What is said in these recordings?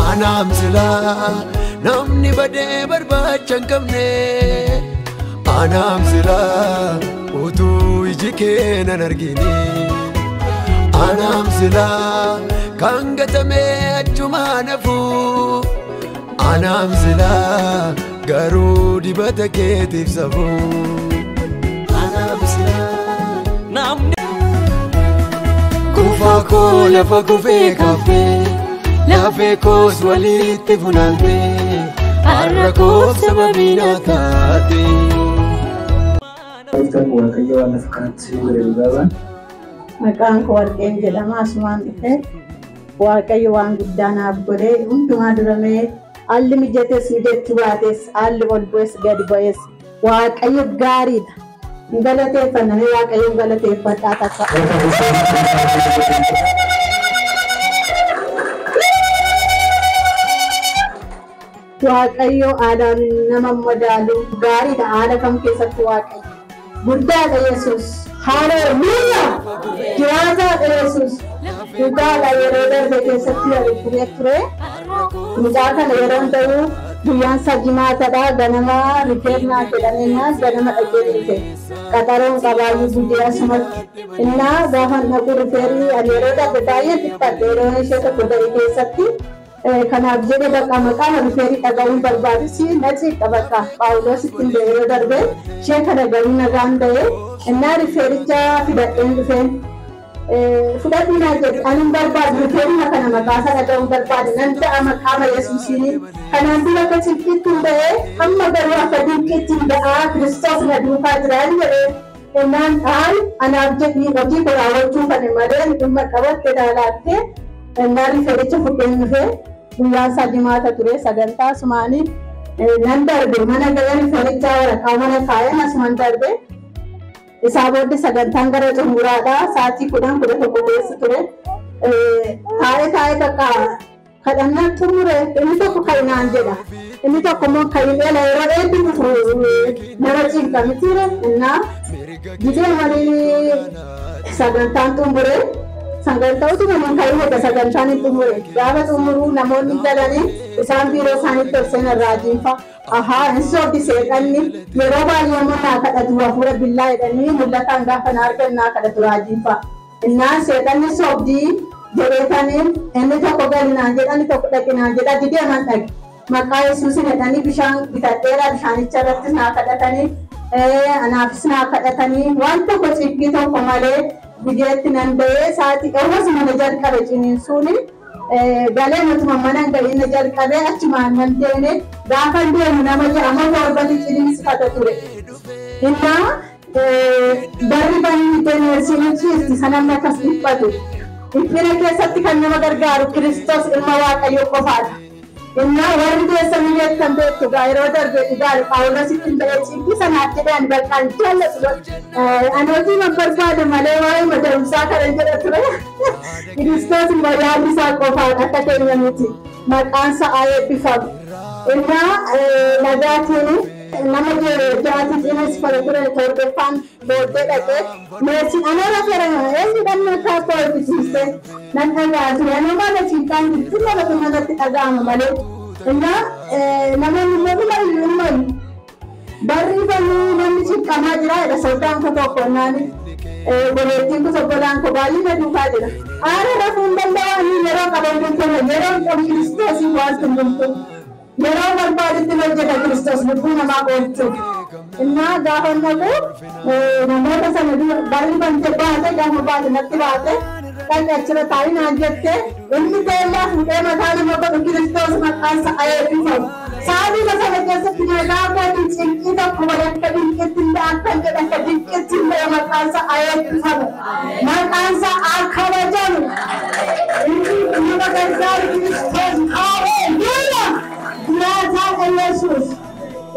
Anaam silaa namni badee barbaacha hin qabne. Anaam silaa utuu iji kee nan argine. Anaam silaa kan gatame achumaan hafu. Anaam silaa garuu dibata keetiif safuu. Anaam silaa namni kufaa koo lafa kufee kaaftee lafee koos walitti funaantee har'a koof sababii naa taate. Gooftaan Waaqayyo waan lafa kanatti si godhe dhugaa ba'an. Maqaan koo Warqeen jedhama. Asumaan dhufe Waaqayyo waan guddaa naaf godhe hundumaa duramee haalli mijates mijachuu baates haalli ol bu'es gadi bu'es Waaqayyo gaariidha. Hin galateeffanname Waaqayyoon galateeffadhaa takka. Waaqayyo aadaan nama madaalu gaariidha haala kam keessatti Waaqayyo. Guddaadha Yesuus. Haleluuyaa! Jiraataadha Yesuus. Dhugaadha yeroo darbe keessatti dhukkubee ture. Mucaa kana yeroo ta'u guyyaan isaa jimaatadha. Ganama rifeernaa jedhameenyaa ganama dhaqee dhufe. Qaxaroon qabaayyuu guddi asumatti. Innaa gaafa dhaqu rifeerri ani yeroo darbe baay'ee xiqqaadha yeroo ishee tokko gadi keessatti. Kanaaf jedhe bakka maqaan rifeerii dhaga'uun barbaadus na ciiqa bakka Phaawulos ittiin ba'e yeroo darbe ishee kana garuu nagaan ba'e innaa rifeericha fidadheen dhufeen fudhadhu naa jedhe ani hin barbaadu rifeeruma kana maqaa isaa dhaga'uun barbaade nan da'a maqaama Yesuusiin kanaan dura akka cinqiitti hin ba'e amma garuu akka dinqiitti hin ba'aa Kiristoos na duukaa jira jedhe innaan dhahan anaaf jedhii hojii koo raawwachuu kan malee dhimma qabatte laalaattee innaa rifeericha fudheen dhufee guyyaan isaa jimaata ture sagantaa asumaanii nan darbe mana ga'ee rifeerichaa waraqaa mana kaa'een asumaan darbe isaa booddee sagantaan gara xumuraadha sa'aatii 10 11 keessa ture taa'ee taa'ee bakka kadhannaan xumure inni tokko ka'inaan jedha inni tokko immoo ka'inee yeroo eebbi dhufu nama cinqa mitiire innaa gidee malee sagantaan xumure. Sagantaa utuma man ka'ee sagantaan hin xumure gaafa xumuruu namoonni galanii isaan biiroo isaaniitti ol seenan raajiinfa ahaa hin soobdi seexanni yeroo baay'ee immoo naa kadhatu hafuura billaa jedhanii mul'ataan gaafa na argan naa kadhatu raajiinfa innaan seexanni soobdii jedheetanii inni tokko galinaan jedha inni tokko dhaqinaan jedha didee man dhaqe maqaa Yesuusin jedhanii bishaan bitadheera bishaanicha irrattis naa kadhatanii anaafis naa kadhatanii waan tokko cinqii tokko malee biyyeetti nan ba'ee sa'aatii dhawwas mana jalqabe ciniinsuuni galee matuma mana hin ga'iin na jalqabee achumaan nan deeme gaafa deemu nama jedhama torbatti ciniinsifata ture. Innaa barri banni deemeesiin sanamni akkas dhiphatu. Dhiphina keessatti kan nama gargaaru Kiristoos ilma Waaqayyoo qofaadha. Innaa warri geessanii beektan beektu gaa yeroo darbe dhugaadha Phaawulos ittiin ba'ee cinqii sanaaf jedhee ani bakka hin jaallatu. Ani hojii man barbaadu malee waa'ee madarumsaa kana jedha ture. Kiristoos immoo yaadni isaa qofaadha akka keenya miti. Maqaan isaa haa eebbifamu. Innaa nagaatiin nama jaatii ciniinsifata ture torbeeffaan booddee dhaqee meesii anarra fere eenyu dhanna kaappaa hojjisiiste nan dhagaa ture anuma mana cinqaan jirtu nama natti dhaga'ama malee. Innaa namoonni immoo dhuma iyyuu malu barri banuu namni cinqamaa jira jedha soddaan koo tokko naani goleettiin koo obbolaan koo baay'ee na duukaa jira. Aara rafuu hin danda'u yeroo qaban hundumtuu yeroo qabu Kiristoosii waan hundumtuu. Yeroo barbaadutti hojjeta Kiristoos lubbuu namaa oolchuuf. Innaa gaafa naqu namoota sana barri bante baate gaafa baate natti baate dhaqni achirra taa'ii naan jette inni teellaa fuudhee mataa nama godhu Kiristoos maqaan isaa eebbifamu. Sa'aatii sana keessatti nagaa kootiin cinqii tokko malee akka dinqiitti hin ba'e akka jedhe akka dinqiitti hin ba'e maqaan isaa eebbifamu. Maqaan isaa haa kabajamu. Inni nama gargaaru Kiristoos haleluuyaa! Jiraataa Yesuus.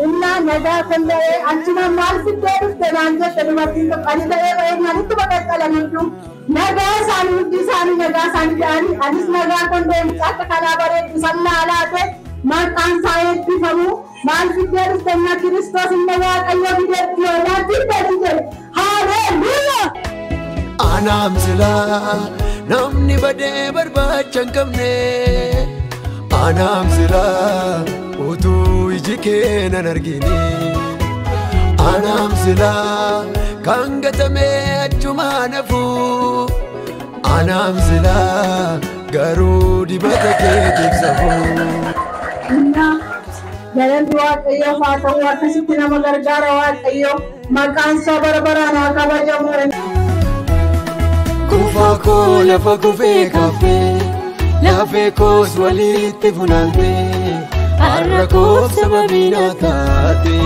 Innaa nagaa kan ta'e achuma maal fiddee dhufte naan jette dubartiin tokko ani ta'ee ba'ee manitti baqaqqalaniitu nagaa isaanii hundi isaanii nagaa isaanii jedhanii anis nagaa kan ta'e mucaa kanaa bareedu sannaa laate maqaan isaa eebbifamu maal fiddee dhufte na Kiristoos ilma Waaqayyoo fidee dhiyoolaan fiddee jedhe haleluuyaa! Anaam silaa namni badee barbaacha hin qabne. Anaam silaa utuu iji kee nan argine. Anaam silaa kan gatamee achumaan hafu. Anaam silaa garuu dibata keetiif safuu. Galanni Waaqayyoof haa ta'u, akkasitti nama gargaara Waaqayyo, maqaan isaa bara baraan haa kabajamu. Kufaa koo lafa kufee kaaftee, lafee koos walitti funaantee, har'a koof sababii naa taate.